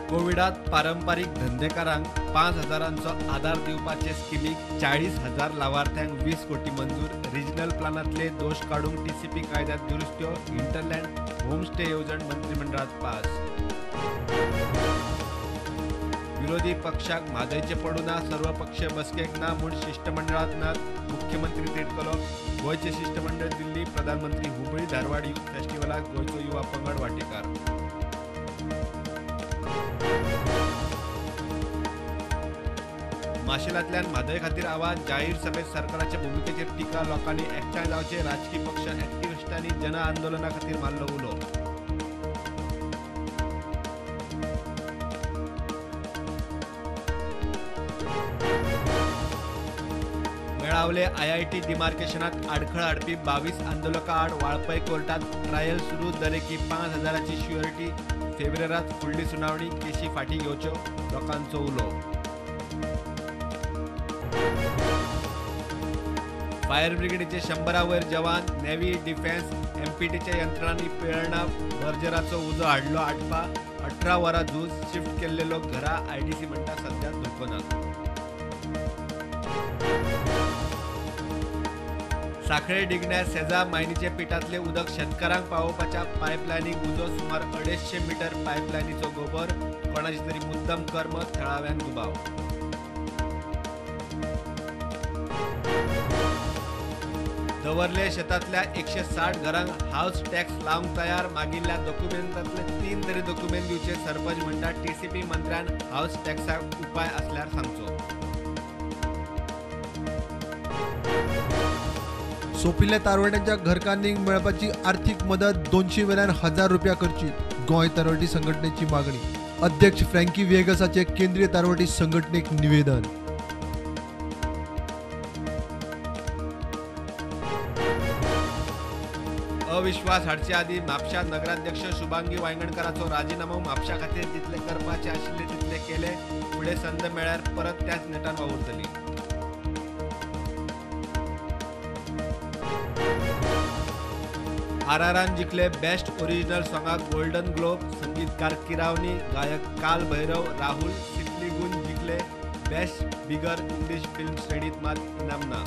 कोविडात पारंपारीक धंदेकारांक 5,000 आदार दिवपाचे स्किमीक 40,000 लावार्थ्यांक 20 कोटी मंजूर. रिजनल प्लानांतले दोश काडूंक टीसीपी कायद्यात दुरुस्त्यो. हिंटरलँड होमस्टे येवजण मंत्रिमंडळात पास. विरोधी पक्षाक म्हादयचें पडूं ना, सर्वपक्षीय बसकेक ना म्हूण शिश्टमंडळात नात, मुख्यमंत्री तिडकलो. गोंयचें शिश्टमंडळ दिल्ली, प्रधानमंत्री हुबळी धारवाड युथ फेस्टिवलाक गोंयचो युवा पंगड वांटेकार. माशेलांतल्यान म्हादय खातीर आवाज. जाहीर सभेत सरकाराच्या भुमिकेचेर टिका. लोकांनी एकठांय जावचे, राजकी पक्ष ऍक्टिव्हिस्टांनी जन आंदोलना खातीर मारलो उलो. मेळावले आयआयटी डिमार्केशनात आडखळ हाडपी 22 आंदोलकां आड वाळपय कोर्टात ट्रायल सुरू. दरेकी 5,000 शुअरिटी. फेब्रुवारात फुडली सुनावणी. केशी फाटीं घेवच्यो, लोकांचो उलो. फायर ब्रिगेडीचे 100 वयर जवान, नेव्ही, डिफेन्स, एमपीटीच्या यंत्रणांनी पेळणा बर्जराचो उजो हाडलो आटपा. 18 वरां झूज, शिफ्ट केल्ले लोक घरा. आयडीसी म्हणटा सध्या धोको ना. साखळे डिगण्या सेजा मायनीचे पिठांतले उदक शेतकारांक पावोवपाच्या पायपलायनीक उजो. सुमार 250 मीटर पायपलायनीचो गोबर. कोणाचे तरी मुद्दम कर्म, थळाव्यांक दुबाव. दवर्ले शेतांतल्या 160 घरांक हावस टॅक्स लावंक तयार. मागिल्ल्या दोकुमेंतांतले 3 तरी दोकुमेंत दिवचे. सरपंच म्हणटा टीसीपी मंत्र्यान हावस टॅक्साक उपाय आसल्यार सांगचो. सोंपिल्ल्या तारवट्यांच्या घरकान्नींक मेळपाची आर्थीक मदत 200 वेल्यान 1,000 रुपया करची, गोंय तारवटी संघटनेची मागणी. अध्यक्ष फ्रँकी व्हिएगसाचे केंद्रीय तारवटी संघटनेक निवेदन. अविश्वास हाडचे आदीं म्हापशा नगराध्यक्ष शुभांगी वायंगणकाराचो राजिनामो. म्हापशा खातीर जितले करपाचे आशिल्ले तितले केले, फुडें संद मेळ्ळ्यार परत त्याच नेटान वावुरतली. आरआरआन जिखले बेस्ट ओरिजिनल सॉंगाक गोल्डन ग्लोब. संगीतकार किरावनी, गायक काल भैरव, राहुल सिपलीगुंज जिखले बेस्ट बिगर इंग्लिश फिल्म श्रेणीत मात इनाम ना.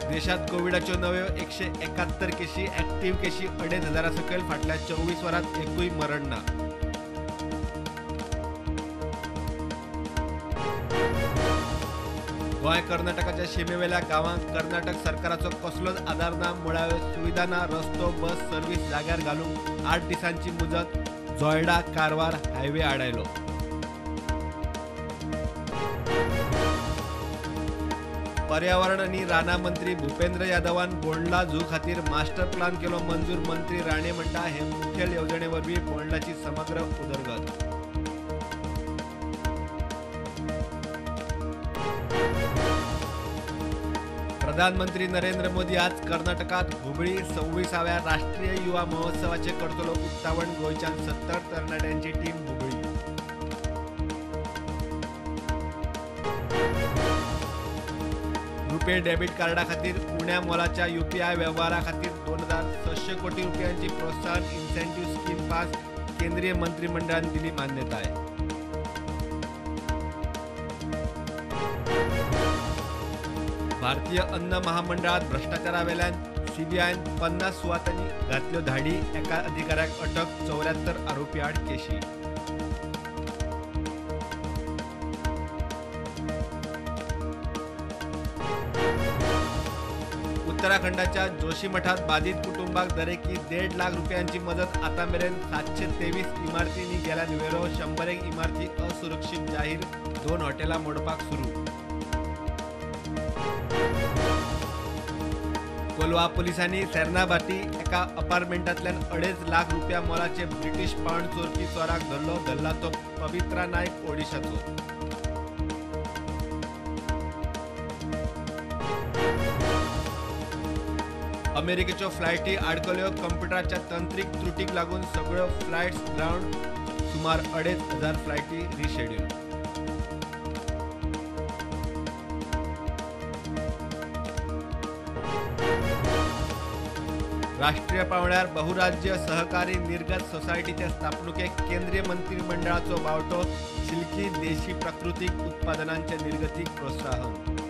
देशात कोविडाच्यो नव्यो 171 केशी, ऍक्टिव्ह केशी 2,500 सकयल. फाटल्या 24 वरांत एकूय मरण ना. गोंय कर्नाटकाच्या शिमेवेल्या गांवांक कर्नाटक सरकाराचो कसलोच आदार ना, मुळाव्यो सुविधा ना. रस्तो, बस सर्व्हिस जाग्यार घालूंक 8 दिसांची मुजत. जोयडा कारवार हायवे आडायलो. पर्यावरण आनी रानां मंत्री भूपेंद्र यादवान बोंडला झू खातीर मास्टर प्लान केलो मंजूर. मंत्री राणे म्हणटा हे मुखेल येवजणे वरवीं बोंडलाची समग्र उदरगत. प्रधानमंत्री नरेंद्र मोदी आज कर्नाटकात हुबळी 26व्या राष्ट्रीय युवा महोत्सवाचे करतलो उक्तावण. गोंयच्यान 70 तरणाट्यांची टीम हुबळी. रुपे डेबिट कार्डा खातीर उण्या मोलाच्या यूपीआय वेव्हारा खातीर 2,600 कोटी रुपयांची प्रोत्साहन इन्सेंटिव्ह स्कीम पास. केंद्रीय मंत्रिमंडळान दिली मान्यताय. भारतीय अन्न महामंडळात भ्रष्टाचारावेल्यान सीबीआयन 50 सुवातांनी घातल्यो धाडी. एका अधिकाऱ्याक अटक, 74 आरोपी आड केशी. उत्तराखंडाच्या जोशीमठात बाधित कुटुंबाक दरेकी 1.5 लाख रुपयांची मदत. आता मेरेन 723 इमारतींनी गेल्यान वेरो. 101 इमारती असुरक्षित जाहीर. 2 हॉटेलां मोडपाक सुरू. कोलवा पोलिसांनी सेर्नाभाटी एका अपार्टमेंटांतल्यान 2.5 लाख रुपया मोलाचे ब्रिटीश पाउंड चोरपी चोराक धरलो. धरला तो पवित्रा नायक, ओडिशाचो. अमेरिकेच्यो फ्लायटी आडकल्यो. कंप्युटराच्या तंत्रीक त्रुटीक लागून सगळ्यो फ्लायट्स ग्रावंड. सुमार 2,500 फ्लायटी रिशेड्यूल. राष्ट्रीय पांवड्यार बहुराज्य सहकारी निर्गत सोसायटीचे स्थापणुकेक केंद्रीय मंत्रिमंडळाचो बावटो. शिल्की देशी प्राकृतीक उत्पादनांचे निर्गतीक प्रोत्साहन.